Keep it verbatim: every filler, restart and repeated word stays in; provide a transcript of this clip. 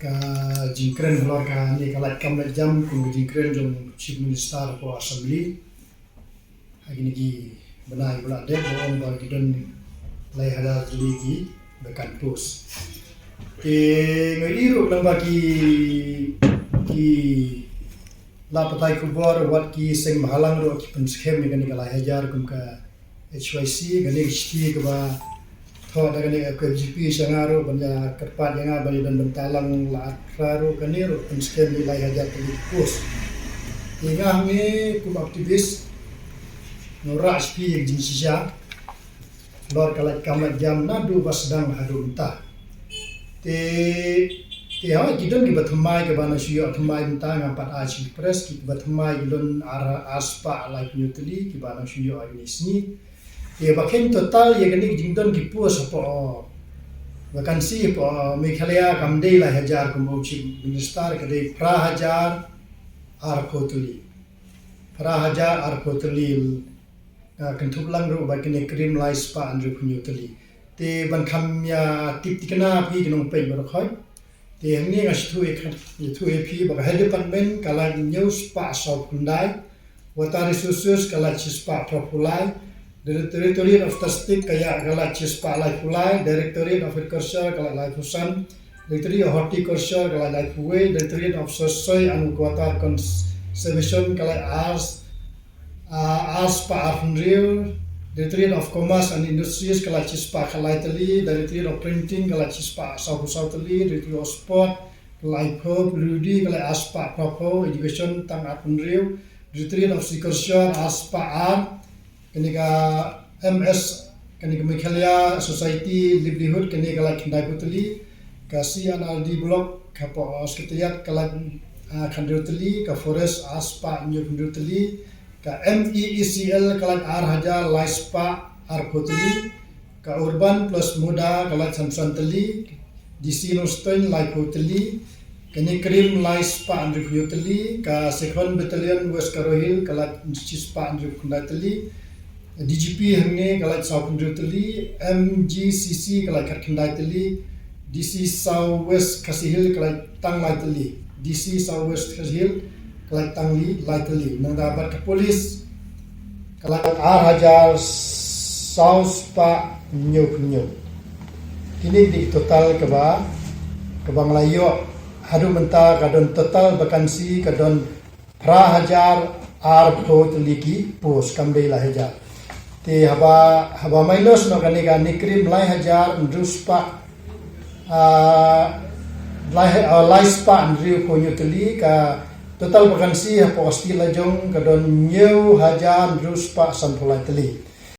Ka jingkren halor kane ka lait kam lait jam kum ka jingkren jong Chief Minister hapoh Assembly ha kine ki bnai ba la dep, ba ong ba ki don lai hajar tylli ki vacant post. Te nga ïohi ruh lyngba ki, ki lad pathai khubor wat ki seng bhalang ruh ki pynskhem ïa kane ka lai hajar kum ka H Y C, kane ka shithi kaba thoh da kane ka F K J P sha nga ruh ban ïa kyrpad ïa nga ban ïa don bynta lang. La atra ruh kane ruh pynskhem ïa lai hajar tylli ki post. Te nga hangne kum activist nga rah shithi ïa ka jingshisha halor ka lait kam lait jam naduh ba sdang haduh mynta. Te, te ha ki don kiba thymmai kiba nang shu ïoh thymmai mynta, ngam pat ai sha ki press, kiba thymmai ki don ar, ar spah laiphew hynñiew tylli kiba nang shu ïoh ha kine ki sngi. Te ba kheiñ total ïa kane ka jingdon ki post hapoh, vacancy hapoh Meghalaya kam dei lai hajar kum u Chief Minister, ka dei phra hajar arphew tylli. Phra hajar arphew tylli. Nga kynthup lang ruh ba kine krim lai spah hynriew phew hynñiew tylli. Te ban kham ïa tip thikna phi ki nongpeit baroh khoit. Te hangne nga shu ïathuh ïa phi ba ka Health Department ka lait hynñiew spah saw khyndai, Water Resources ka lait shi spah phra phew lai, Directorate of Statistics ka ïa ka lait shi spah laiphew lai, Directorate of Agriculture ka lait laiphew san, Directorate of Horticulture ka lait laiphew wei, Directorate of Soil and Water Conservation ka lait ar, ah, ar spah arphew hynriew, Directorate of Commerce and Industries ka lait shi spah khatlai tylli, Directorate of Printing ka lait shi spah sawphew saw tylli, Directorate of Sport ka lait laiphew, P W D ka lait ar spah phraphew, Education tang arphew hynriew, Directorate of Agriculture ar spah ar, kane ka M S, kane ka Meghalaya Society Livelihood kane ka lait khyndaiphew tylli, ka C and R D Block hapoh Secretariat ka lait, ah, khathynriew tylli, ka Forest ar spah hynñiewphew hynriew tylli, ka M E E C L ka lait ar hajar lai spah arphew tylli, ka Urban plus MUDA ka lait sanphew san tylli, D C North Eastern laiphew tylli, kane krim lai spah hynriewphew hynñiew tylli, ka Second Battalion West Garo Hills ka lait shi spah hynriewphew khyndai tylli, D G P hangne ka lait sawphew hynriew tylli, M G C C ka lait khatkhyndai tylli, D C South West Khasi Hills ka lait tang lai tylli, D C South West Khasi Hills ka lait tang lai tylli. Nangta bad ka police ka lait ar hajar saw spah hynñiewphew hynñiew. Kine ki dei total kaba, kaba nga la ïoh haduh mynta. Ka don total vacancy ka don phra hajar arphew tylli ki post, kam dei lai hajar. Te haba, haba minus noh kane ka NEIGRIHMS lai hajar hynriew spah, ah, lai, ah, lai spah hynriewphew hynñiew tylli, ka total vacancy hapoh state la jong ka don hynñiew hajar hynriew spah sanphew lai tylli.